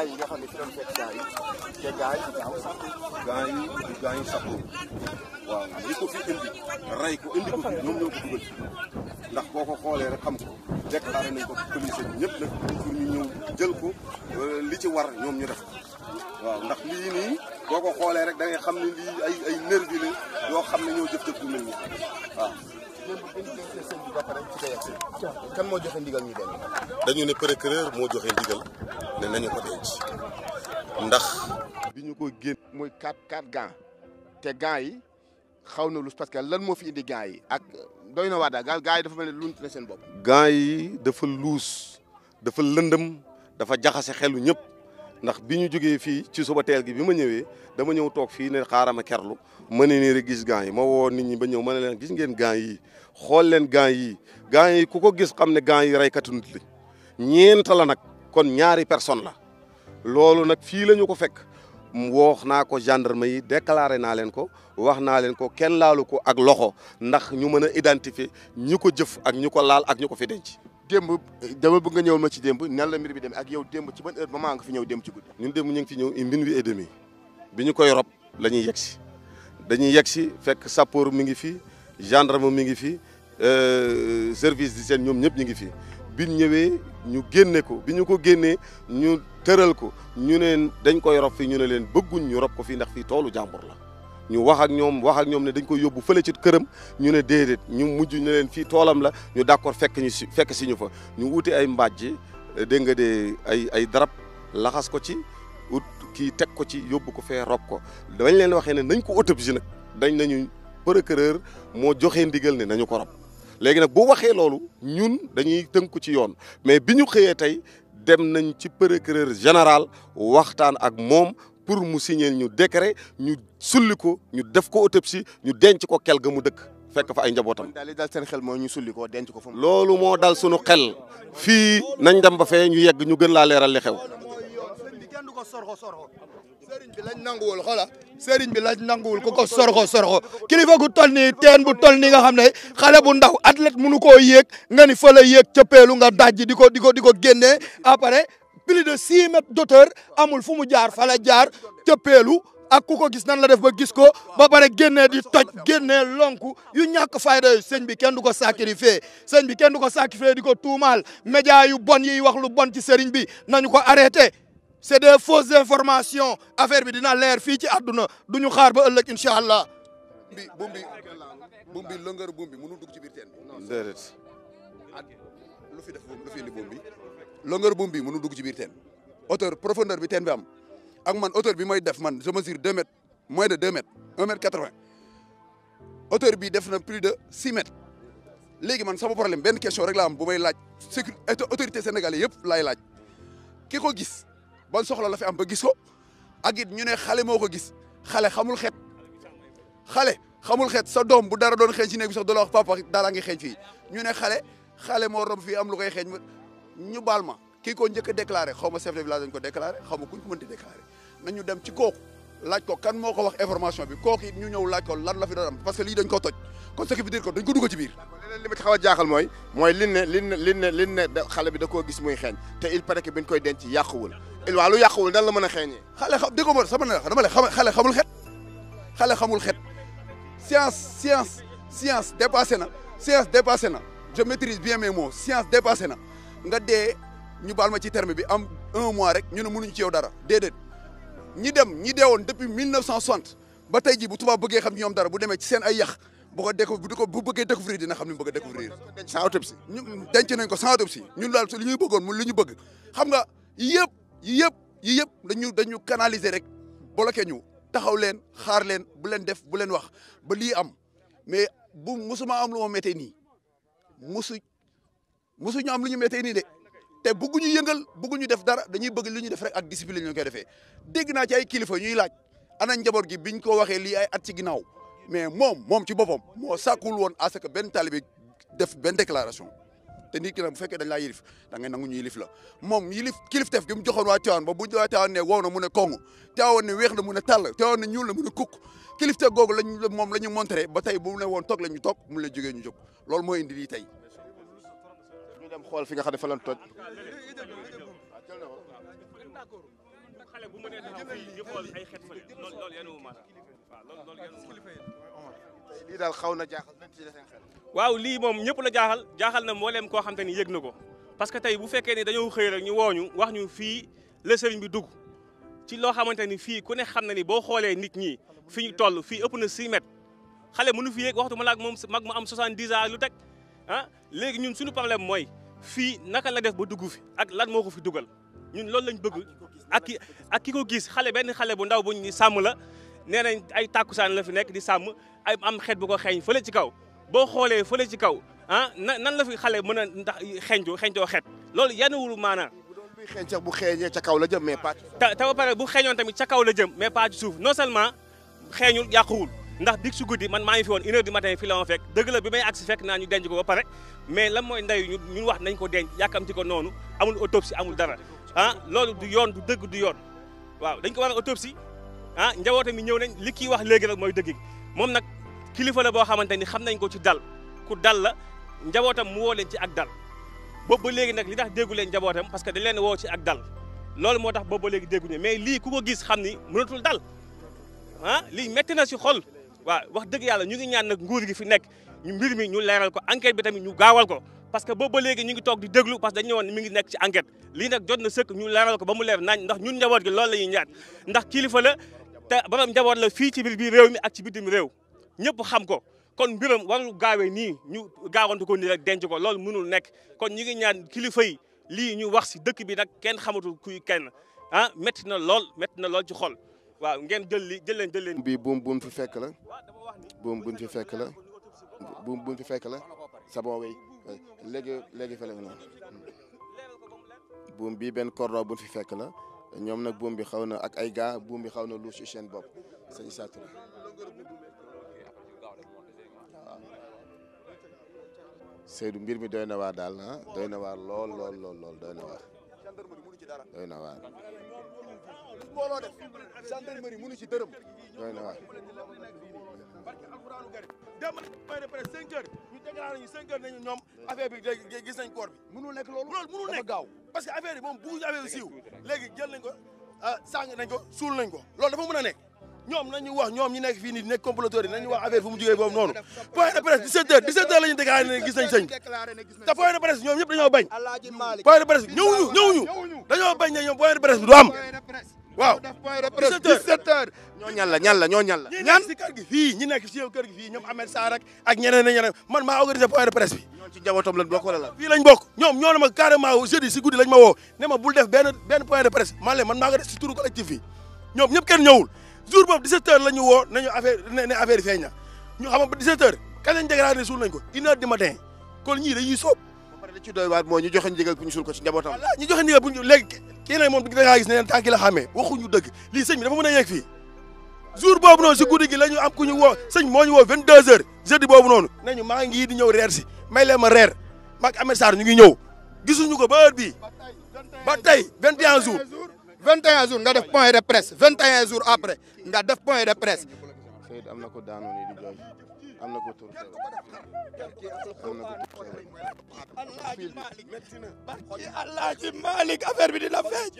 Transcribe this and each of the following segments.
gars yi nga xam ne fi doon fekk gars yi te gars yi gaaw sax gars yi sax waaw li ko fi indi rey ko indi ko fi ñoom ñoo ko dugal fi ndax boo ko xoolee rek xam ko déclaré nañ ko police bi ñëpp nag pour ñu ñëw jël ko li ci war ñoom ñu def waaw ndax lii nii boo ko xoolee rek da ngay xam ne lii ay nervi la yoo xam ne ñoo jëf-jëf bu mel nii waaw. kan moo joxe ndigal ñu dem. dañu ne procureur moo joxe ndigal ne nañu ko denc ndax. bi ñu ko génn muy 4 gants te gants yi xaw na lu parce que lan moo fi indi gants yi ak doy na waa daal gants yi dafa mel ne lunt na seen bopp. gants yi dafa luus dafa lëndëm dafa jaxase xelu ñëpp ndax bi ñu jógee fii ci suba teel gi bi ma ñëwee dama ñëw toog fii ne xaaral ma kerlu ma ne nii rek gis gants yi ma woo nit ñi ba ñëw ma ne leen gis ngeen gants yi xool leen gants yi ku ko gis xam ne gants yi reykatu nit la ñeent la nag kon ñaari personne la loolu nag fii la ñu ko fekk wax naa ko gendarme yi déclaré naa leen ko wax naa leen ko kenn laalu ko ak loxo ndax ñu mën a identifier ñi ko jëf ak ñi ko laal ak ñi ko fi denc. démb dama bëgg nga ñëwal ma ci démb nan la mbir bi demee ak yow démb ci ban heure moment nga fi ñëw démb ci guddi. ñun démb ñu ngi fi ñëw minuit et demi bi ñu koy rob la ñuy yegg si dañuy yegg si fekk sapeur mi ngi fi gendarme mi ngi fi service d'hygiène ñoom ñëpp ñu ngi fi. biñ ñëwee ñu génne ko bi ñu ko génnee ñu tëral ko ñu ne dañ koy rob fii ñu ne leen bëgguñ ñu rob ko fii ndax fii toolu jàmbur la ñu wax ak ñoom ne dañ koy yóbbu fële ci këram ñu ne déedéet ñu mujj ne leen fii toolam la ñu d'accord fekk si ñu fa ñu wuti ay mbàjj dégg nga de ay darab laxas ko ci ut kii teg ko ci yóbbu ko fee rob ko dañ leen waxee ne nañ ko autopsie nag dañ nañu procureur moo joxee ndigal ne nañu ko rob léegi nag bu waxee loolu ñun dañuy tënku ci yoon mais bi ñu xëyee tey dem nañ ci procureur général waxtaan ak moom pour mu signer ñu décret ñu sulli ko ñu def ko autopsie ñu denc ko kel ga mu dëkk fekk fa ay njabootam. daal di dal seen xel mooy ñu sulli ko denc ko fa. loolu moo dal suñu xel fii nañ dem ba fee ñu yegg ñu gën laa leeral li xew. sëriñ bi lañ nanguwul xoola sëriñ bi lañ nanguwul ku ko sorxo kilifa gu toll nii teen bu toll nii nga xam ne xale bu ndaw athlète mënu koo yéeg nga ni fa la yéeg cëppeelu nga dajji di ko génnee après plus de 6 mètres d'auteur amul fu mu jaar fa la jaar cëppeelu ak ku ko gis nan la def ba gis ko ba pare génnee di toj génnee lonku yu ñàkk fayda yooyu sëñ bi kenn du ko sacrifié di ko tuumaal média yu bon yiy wax lu bon ci sëriñ bi nañu ko arrêté. c'est des fausses informations affaire bi dina leer fii ci àdduna duñu xaar ba ëllëg incha allah. buum bi longueur buum bi mënul dugg ci biir teen bi. déedéet. lu fi indi buum bi longueur buum bi mënul dugg ci biir teen hauteur profondeur bi teen bi am ak man hauteur bi mooy def man je mesure 2 mètres moins de 2 mètres 1 mètre 80 hauteur bi def na plus de 6 mètres léegi man sama problème benn question rek la am bu may laaj sécurité autorité sénégalais yëpp laay laaj ki ko gis. ban soxla la fi am ba gis ko ak it ñu ne xale moo ko gis xale xamul xet sa doom bu dara doon xeeñ ci néeg bi sax du la wax papa dara ngi xeeñ fii ñu ne xale moo romb fii am lu koy xeeñ ñu baal ma kii ko njëkk a déclaré xaw ma chef de village dañ ko déclaré xaw ma kuñ ko mënti déclaré nañu dem ci kooku laaj ko kan moo ko wax information bi kooku it ñu ñëw laaj ko lan la fi doon am parce que lii dañ ko toj kon ce qui veut dire que dañ ko dugg ci biir. leneen li ma ci xaw a jaaxal mooy lin ne xale bi da koo gis muy xeeñ te il paraît que biñ koy denc yàquwul waaw lu yàquwul nan la mën a xeeñee. xale xam dégg nga sama ne la dama lay xale xamul xet science dépassé na je maîtrise bien mes mots science dépassé na nga dee ñu baal ma ci terme bi am 1 mois rek ñu ne mënuñ ci yow dara déedéet ñi deewoon depuis 1960 ba tey jii bu tubaab bëggee xam ñoom dara bu demee ci seen ay yax bu bëggee découvrir dina xam ni mu bëgg a découvrir. sans autopsie. ñu denc nañ ko sans autopsie ñun daal li ñuy bëggoon mu li ñu bëgg xam nga yii yëpp dañu canaliser rek bloqué ñu taxaw leen xaar leen bu leen def bu leen wax ba lii am mais bu musuma am lu ma méttee nii musu ñu am lu ñu méttee nii de te bëgguñu yëngal bëgguñu def dara dañuy bëgg li ñu def rek ak discipline ñu koy defee dégg naa ci ay kilifa ñuy laaj ana njaboot gi biñ ko waxee lii ay at ci ginnaaw mais moom ci boppam moo sàkkul woon à ce que benn talibé def benn déclaration te nit ki nag bu fekkee dañ laa yilif da ngay nangu ñu yilif la moom kilifteef gi mu joxoon waa Tivaouane ba bu waa Tivaouane ne wow na mu ne kongu Tivaouane ne weex na mu ne tàll Tivaouane ne ñuul na mu ne kukk kilifteef googu moom la ñu montré ba tey bu ne woon toog la ñu toog mu la jógee ñu jóg loolu moo indi lii tey. ñu dem xool fi nga xam ne fa lañ toj. xale bu mënee taxaw fii di xool ay xet fële loolu yéen a wu maanaam waaw loolu yéen a wu maanaam. lii daal xaw na jaaxal nañ ci seen xel. waaw lii moom ñëpp la jaaxal na mbooleem koo xam te ni yëg na ko parce que tey bu fekkee ni dañoo xëy rek ñu wooñu wax ñu fii la sëriñ bi dugg ci loo xamante ni fii ku ne xam na ni boo xoolee nit ñi fi ñu toll fii ëpp na 6 mètres xale mënu fi yéeg waxtu ma laak moom mag mu am 70 ans lu teg ah léegi ñun suñu problème mooy fii naka la def ba dugg fi ak lan moo ko fi dugal ñun loolu lañ bëgg ak ki ko gis benn xale bu ndaw buñ ni sàmm la nee nañ ay tàkkusaan la fi nekk di sàmm ay am xeet bu ko xeeñ fële ci kaw boo xoolee fële ci kaw ah nan la fi xale mën a ndax xeeñtoo xeet loolu yanuwul maanaam buy xeeñ sax bu xeeñee ca kaw la jëm mais pas. te ba pare bu xeeñoon tamit ca kaw la jëm mais pas ci suuf non seulement xeeñul yàquwul ndax dig su guddi man maa ngi fi woon 1h du matin fii la ma fekk dëgg la bi may agsi fekk naa ñu denc ko ba pare mais lan mooy ndeyu ñun wax nañ ko denc yàkkamti ko noonu amul autopsie amul dara ah loolu du yoon du dëgg du yoon waaw dañ ko war a autopsie ah njabootam mi ñëw nañ li kii wax léegi rek mooy dëgg moom nag kilifa la boo xamante ni xam nañ ko ci dal ku dal la njabootam mu woo leen ci ak dal boobu ba léegi nag li tax déggu leen njabootam parce que dañ leen woo ci ak dal loolu moo tax boobu ba léegi dégguñu mais lii ku ko gis xam ni mënatul dal ah lii métti na si xol waaw wax dëgg yàlla ñu ngi ñaan nag nguur gi fi nekk ñu mbir mi ñu leeral ko enquête bi tamit ñu gaawal ko parce que boobu ba léegi ñu ngi toog di déglu parce que dañu ñëwoon mi ngi nekk ci enquête lii nag jot na sëkk ñu leeral ko ba mu leer nañ ndax ñun njaboot gi loolu la ñuy ñaan ndax kilifa la te borom njaboot la fii ci biir réew mi ak ci bitim réew ñëpp xam ko kon mbiram warul gaawee nii ñu gaawantu ko nii rek denc ko loolu mënul nekk kon ñu ngi ñaan kilifa yi lii ñu wax si dëkk bi nag kenn xamatul kuy kenn ah métti na lool ci xol waaw ngeen jël leen. bii buum fi fekk la buum fi fekk la buum fi fekk la c'est bon oui léegi fële nga noonu buum bii benn cordon bu fi fekk la ñoom nag buum bi xaw na ak ay gars buum bi xaw na lu ci seen bopp sëñ Issa Touré Seydou mbir mi doy na waar daal ah doy na waar lool doy na waar doy na waar. booloo def gendarmerie mënu ci dërëm. doy na waar. dem na presque 5 heures ñu déclaré ñu 5 heures nañu ñoom affaire bi gis nañ corps bi. mënul nekk loolu mënul nekk gaaw parce que affaire yi moom bu affaire bi siiw léegi jël nañ ko sàng nañ ko suul nañ ko loolu dafa mën a nekk ñoom nañu wax ñoom ñi nekk fii nii nekk comploteurs yi nañu wax affaire fu mu jógee boobu noonu point de presse 17 heures la ñu déclaré ne gis nañ sëñ te point de presse ñoom ñëpp dañoo bañ point de presse ñëwuñu dañoo bañ ne ñoom point de presse bi du am waaw 17 heures ñoo ñan la ñan si kër gi fii ñi nekk si yow kër gi fii ñoom Ahmed Sarr ak ñeneen man maa organisé point de presse bi ñoo ci njabootam lañ bokk wala la fii lañ bokk ñoom ñoo ne ma carrément jeudi si guddi lañ ma woo ne ma bul def benn point de presse man maa ko def si turu collectif yi ñoom ñëpp kenn ñëwul jour boobu 17 heures la ñu woo nañu affaire yi feeñ na ñu xam ba 17 heures kañ lañ dégradé suul nañ ko 1 heure du matin kon ñii dañuy soob ba pare li ci doy waat mooy ñu joxe ndigal bu ñu suul ko ci njabootam voilà ñu joxe ndigal bu ñu léegi kii nag moom da ngaa gis ne leen tànki la xàmmee waxuñu dëgg lii sëñ bi dafa mën a yegg fii jour boobu noonu si guddi gi la ñu am ku ñu woo sëñ moo ñu woo 22 heures jeudi boobu noonu nañu maa ngi di ñëw reer si may leen ma reer maag Ahmed Sarr ñu ngi ñëw gisuñu ko ba heure bii ba tey 21 jours 21 jours nga def point de presse 21 jours après nga def point de presse. Seydou am na ko daanoo nii di jooy am na ko tur Alaaji Malick affaire bi dina feeñ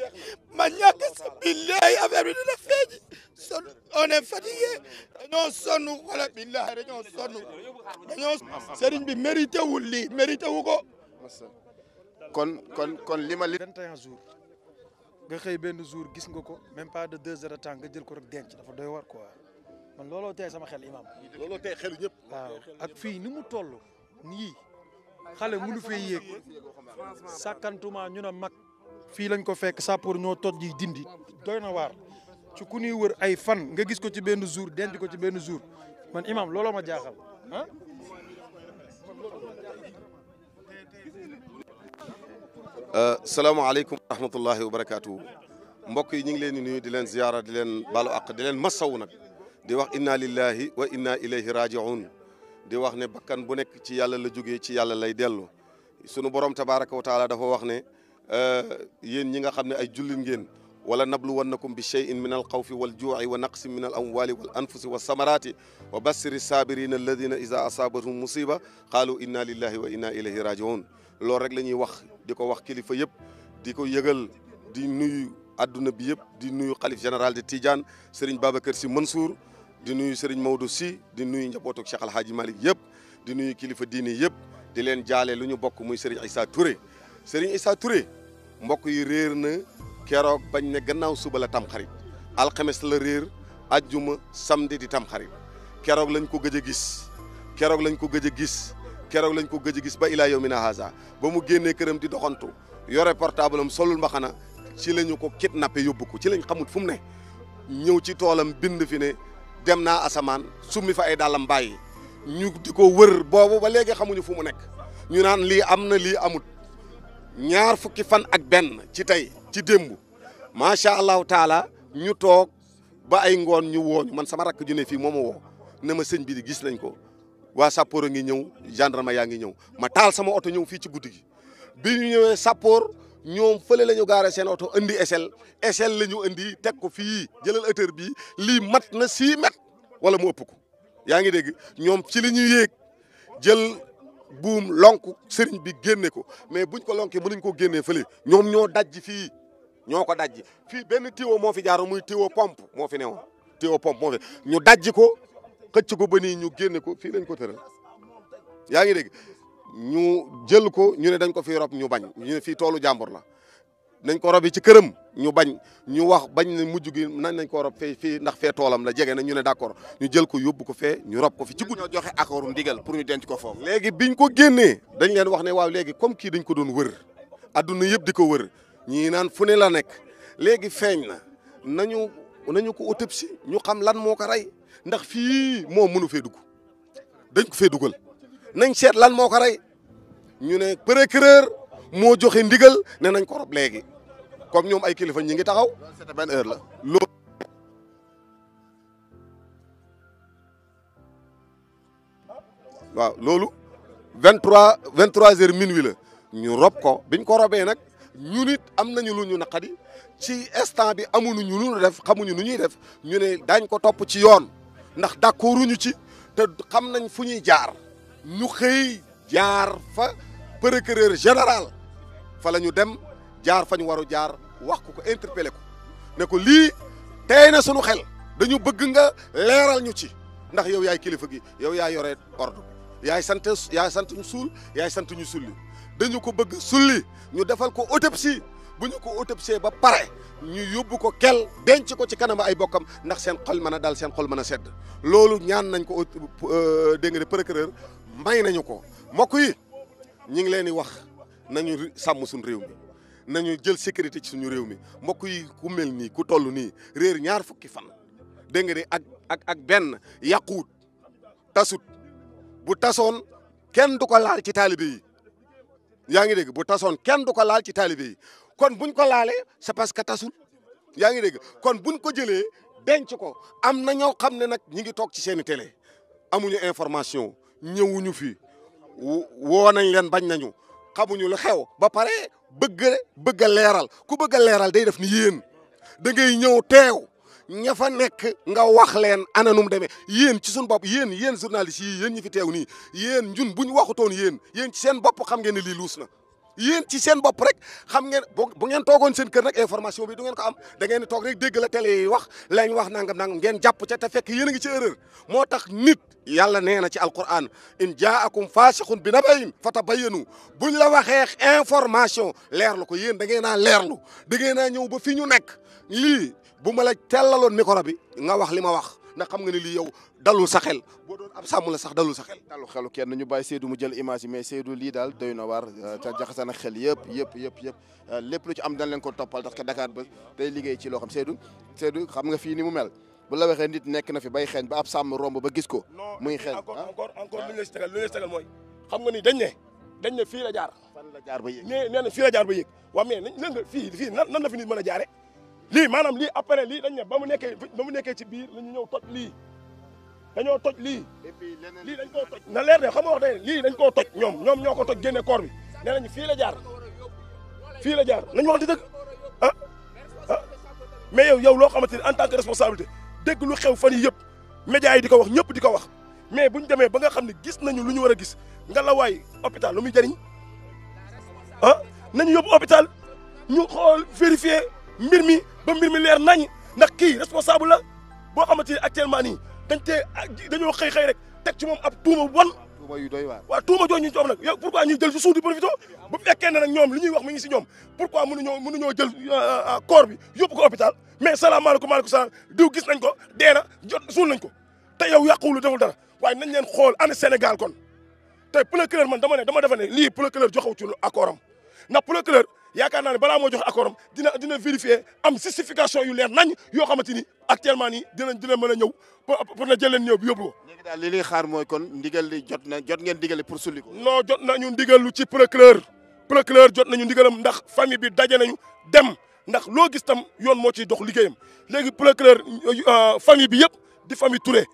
ma ñàkk sa billahi affaire bi dina feeñ son on est fatigué dañoo sonn wala billahi dañoo sonn sëriñ bi mérité wul lii mérité wu ko. kon li ma li 21 jours nga xëy benn jour gis nga ko même pas de 2 heures de temps nga jël ko rek denc dafa doy war quoi man looloo tey sama xel imam looloo tey xelu ñëpp waaw ak fii ni mu toll nii xale mënu fee yéeg sàkkantuma ñu ne mag fii lañ ko fekk sappoor ñoo toj ji dindi doy na waar ci ku ñuy wër ay fan nga gis ko ci benn jour denc ko ci benn jour man imam looloo ma jaaxal ah salaamaaleykum wa rahmatullahi wa barakaatu mbokk yi ñu ngi leen di nuyu di leen ziyaara di leen baalu àq di leen masawu nag di wax inna lillahi wa inna ilayhi rajiun di wax ne bakkan bu nekk ci yàlla la jógee ci yàlla lay dellu sunu borom tabaraka wa taala dafa wax ne yéen ñi nga xam ne ay jullit ngeen wala nabluwannakum bi cheyin min al xawfi wal juuci wa naqsin min al amwali wal anfusi wa samarati wa bassiri sabirina alladina ida asaabathum musiba qaalu inna lillahi wa inna ilayhi rajiun loolu rek la ñuy wax di ko wax kilifa yëpp di ko yëgal di nuyu adduna bi yëpp di nuyu xalif général de Tidiane Serigne Babacar Sy Mansour di nuyu Serigne Maodo Sy di nuyu njabootu Cheikh Al Hadji Malick yëpp di nuyu kilifa diini yëpp di leen jaale lu ñu bokk muy Serigne Issa Touré Serigne Issa Touré mbokk yi réer na keroog bañ ne gannaaw suba la tamxarit alxames la réer ajjuma samedi di tamxarit keroog lañ ko gëj a gis keroog lañ ko gëj a gis keroog lañ ko gëj a gis ba ilaa yawmina haza ba mu génnee këram di doxantu yore portable am solul mbaxana ci la ñu ko kidnappé yóbbu ko ci lañ xamut fu mu ne ñëw ci toolam bind fi ne dem naa asamaan summi fa ay dàllam bàyyi ñu di ko wër boobu ba léegi xamuñu fu mu nekk ñu naan lii am na lii amut ñaar fukki fan ak benn ci tey ci démb macha allahu taala ñu toog ba ay ngoon ñu wooñu man sama rakk ju ne fii moo ma woo ne ma sëñ bi di gis nañ ko waa sappoor a ngi ñëw gendarme yaa ngi ñëw ma taal sama oto ñëw fii ci guddi gi bi ñu ñëwee sappoor ñoom fële la ñu gaare seen oto indi échelle la ñu indi teg ko fii jëlal hauteur bi lii mat na 6 mètres wala mu ëpp ko yaa ngi dégg ñoom ci li ñuy yéeg jël buum lonk sëriñ bi génne ko mais buñ ko lonkee mënuñ ko génnee fële ñoom ñoo dajji fii ñoo ko dajji fii benn tiwo moo fi jaaroon muy tiwo pompe moo fi newoon tiwo pompe moo fi ñu dajji ko xëcc ko ba nii ñu génne ko fii lañ ko tëral yaa ngi dégg ñu jël ko ñu ne dañ ko fi rob ñu bañ ñu ne fii toolu jàmbur la nañ ko robi ci këram ñu bañ ñu wax bañ ne mujj gi nañ ko rob fii ndax fee toolam la jege na ñu ne d'accord ñu jël ko yóbbu ko fee ñu rob ko fi ci guddi. ñoo joxe accord ndigal pour ñu denc ko foofu. léegi biñ ko génnee dañ leen wax ne waaw léegi comme kii dañ ko doon wër adduna yëpp di ko wër ñii naan fu ne la nekk léegi feeñ na nañu ko autopsie ñu xam lan moo ko rey ndax fii moo mënu fee dugg dañ ko fee dugal nañ seet lan moo ko rey ñu ne procureur moo joxe ndigal ne nañ ko rob léegi comme ñoom ay kilifa ñi ngi taxaw. c'était ban heure la. loolu waaw loolu 23h minuit la ñu rob ko biñ ko robee nag ñu nit am nañu lu ñu naqadi ci instant bi amuñu ñu lu def xamuñu nu ñuy def ñu ne daañ ko topp ci yoon ndax d'accorduñu ci te xam nañ fu ñuy jaar ñu xëy jaar fa procureur général fa la ñu dem jaar fa ñu waru jaar wax ko interpellé ko ne ko lii tey na sunu xel dañu bëgg nga leeral ñu ci ndax yow yaay kilifa gi yow yaa yore ordre yaay sant ñu suul yaay sant ñu sulli dañu ko bëgg sulli ñu defal ko autopsie bu ñu ko autopsie ba pare ñu yóbbu ko kel denc ko ci kanam ay bokkam ndax seen xol mën a dal seen xol mën a sedd loolu ñaan nañ ko dégg nga de procureur may nañu ko mbokk yi ñu ngi leen di wax nañu sàmm suñu réew mi nañu jël sécurité ci suñu réew mi mbokk yi ku mel nii ku toll nii réer ñaar fukki fan dégg nga de ak benn yàquwut tasut bu tasoon kenn du ko laal ci taalibe yi yaa ngi dégg bu tasoon kenn du ko laal ci taalibe yi kon buñ ko laalee c'est parce que tasul yaa ngi dégg kon buñ ko jëlee denc ko am na ñoo xam ne nag ñi ngi toog ci seeni télé amuñu information ñëwuñu fi woo nañ leen bañ nañu xamuñu lu xew ba pare bëgg a leeral ku bëgg a leeral day def ni yéen da ngay ñëw teew ña fa nekk nga wax leen ana nu mu demee yéen ci suñu bopp yéen journalistes yi yéen ñi fi teew nii yéen ñun bu ñu waxutoon yéen ci seen bopp xam ngeen ne lii luus na yéen ci seen bopp rek xam ngeen bu ngeen toogoon seen kër nag information bi du ngeen ko am da ngeen di toog rek dégg la télé yi wax lañ wax nangam ngeen jàpp ca te fekk yéen a ngi ci erreur moo tax nit yàlla nee na ci alquran in jaakum faasiqun bi nabayin fatabayyanu buñ la waxee information leerlu ko yéen da ngeen naa leerlu da ngeen naa ñëw ba fi ñu nekk lii bu ma la tellaloon micro bi nga wax li ma wax ndax xam nga ne lii yow dalul sa xel boo doon ab sàmm la sax dalul sa xel. dalu xelu kenn ñu bàyyi Seydou mu jël image yi mais Seydou lii daal doy na waar te jaxase na xel yëpp lépp lu ci am dañ leen ko toppal parce que Dakar ba day liggéey ci loo xam Seydou xam nga fii ni mu mel bu la waxee nit nekk na fi bay xeeñ ba ab sàmm romb ba gis ko. muy xeeñ encore lu ñu la si tegal mooy xam nga ni dañ ne fii la jaar. fan la jaar ba yéeg nee na fii la jaar ba yéeg waaw mais nañ nga fii nan la fi nit mën a jaare lii maanaam lii après lii dañ ne ba mu nekkee ci biir la ñu ñëw toj lii dañoo toj lii lii dañ koo toj na leer de xam nga wax day lii dañ koo toj ñoom ñoo ko toj génne corps bi nee nañu fii la jaar nañu wax di dëgg mais yow loo xamante ni en tant que responsabilité dégg lu xew fan yi yëpp médias yi di ko wax ñëpp di ko wax mais buñ demee ba nga xam ne gis nañu lu ñu war a gis nga la waay hôpital lu muy jëriñ nañu yóbbu hôpital ñu xool vérifier mbir mi ba mbir mi leer nañ ndax kii responsable la boo xamante ni actuellement nii dañoo xëy rek teg ci moom ab tuuma bu bon. tuuma yu doy waar. waaw tuuma jooju ñu ci am nag yow pourquoi ñuy jël ci suuf di profité bu fekkee ne nag ñoom li ñuy wax mi ngi si ñoom pourquoi mënuñoo jël corps bi yóbbu ko hôpital mais salaamaaleykum maaleykum salaam diw gis nañ ko dee na suul nañ ko te yow yàquwul deful dara waaye nañ leen xool ana Sénégal kon tey procureur man dama defe ne lii procureur joxewu ci accord am ndax procureur yaakaar naa ne balaa moo jox accord am dina vérifier am justification yu leer nañ yoo xamante ni actuellement nii dina mën a ñëw pour na jël leen ñëw bi yóbbu ko. léegi daal li ñuy xaar mooy kon ndigal li jot ngeen ndigal pour sulli ko. non jot nañu ndigalu ci procureur jot nañu ndigalam ndax famille bi daje nañu dem ndax loo gis tam yoon moo ciy dox liggéeyam léegi procureur famille bi yëpp di famille Touré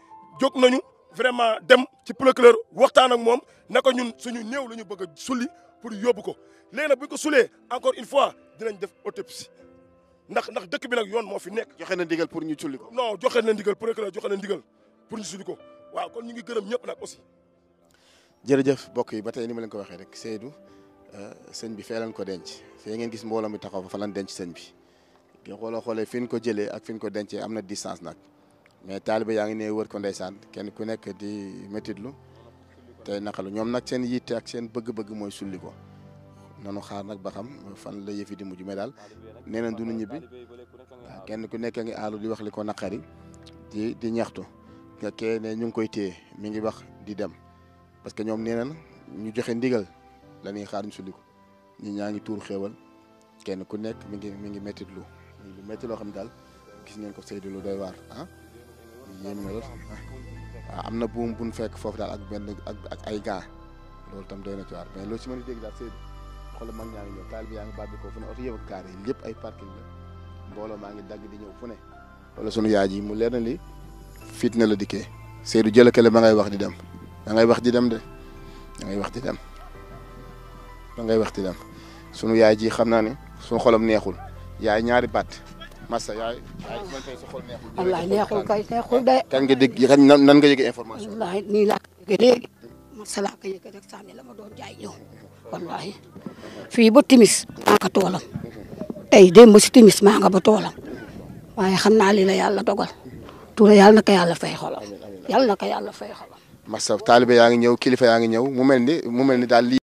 jóg nañu vraiment dem ci procureur waxtaan ak moom naka ñun suñu néew la ñu bëgg a sulli pour yóbbu ko léegi nag bu ñu ko sulee encore une fois dinañ def autopsie ndax dëkk bi nag yoon moo fi nekk. joxe na ndigal pour ñu sulli ko. non joxe na ndigal procureur joxe na ndigal pour ñu sulli ko waaw kon ñu ngi gërëm ñëpp nag aussi. jërëjëf mbokk yi ba tey ni ma leen ko waxee rek Seydou sëñ bi fee leen ko denc fee ngeen gis mbooloo mi taxaw fa lan denc sëñ bi nga xoolee fi ñu ko jëlee ak fi ñu ko dencee am na distance nag mais taalibe yaa ngi ne wër ko ndeysaan kenn ku nekk di métitlu tey naqalu ñoom nag seen yitte ak seen bëgg-bëgg mooy sulli ko nanu xaar nag ba xam fan la yëfi di mujj mais daal nee nañ duñu ñibbi waaw kenn ku nekk ngi aalu di wax li ko naqari di ñaxtu nga kee ne ñu ngi koy téye mi ngi wax di dem parce que ñoom nee nañ ñu joxe ndigal la ñuy xaar ñu sulli ko ñi ñaa ngi tuur xéewal kenn ku nekk mi ngi métti lu métti loo xam ne daal gis ngeen ko Seydou lu doy waar yéem na lool waaw am na buum bu ñu fekk foofu daal ak ay gants loolu tam doy na ci waar mais loolu si mën a dégg daal Seydou xoolal mag ñaa ngi ñëw taal bi yaa ngi bàbbi ko fu ne oto yëpp ak gaare yi lépp ay parking la mbooloo maa ngi dagg di ñëw fu ne wala sunu yaay ji mu leer na li fitna la dikkee Seydou jëlakale ma ngay wax di dem da ngay wax di dem de da ngay wax di dem da ngay wax di dem sunu yaay ji xam naa ne sunu xolam neexul yaay ñaari baat Massa yaay man tey sa xol neexul. wallaay neexul kay neexul de. kan nga dégg nan nga yëgee information. wallaay nii laa ko yëgee léegi Massa laa ko yëgee rek sànni la ma doon jaay ñëw wallaay fii ba timis maa nga toolam tey démb si timis maa nga ba toolam waaye xam naa li la yàlla dogal Touré yàlla na ko yàlla fay xolam yàlla na ko yàlla fay xolam. Massa taalibe yaa ngi ñëw kilifa yaa ngi ñëw mu mel ni daal lii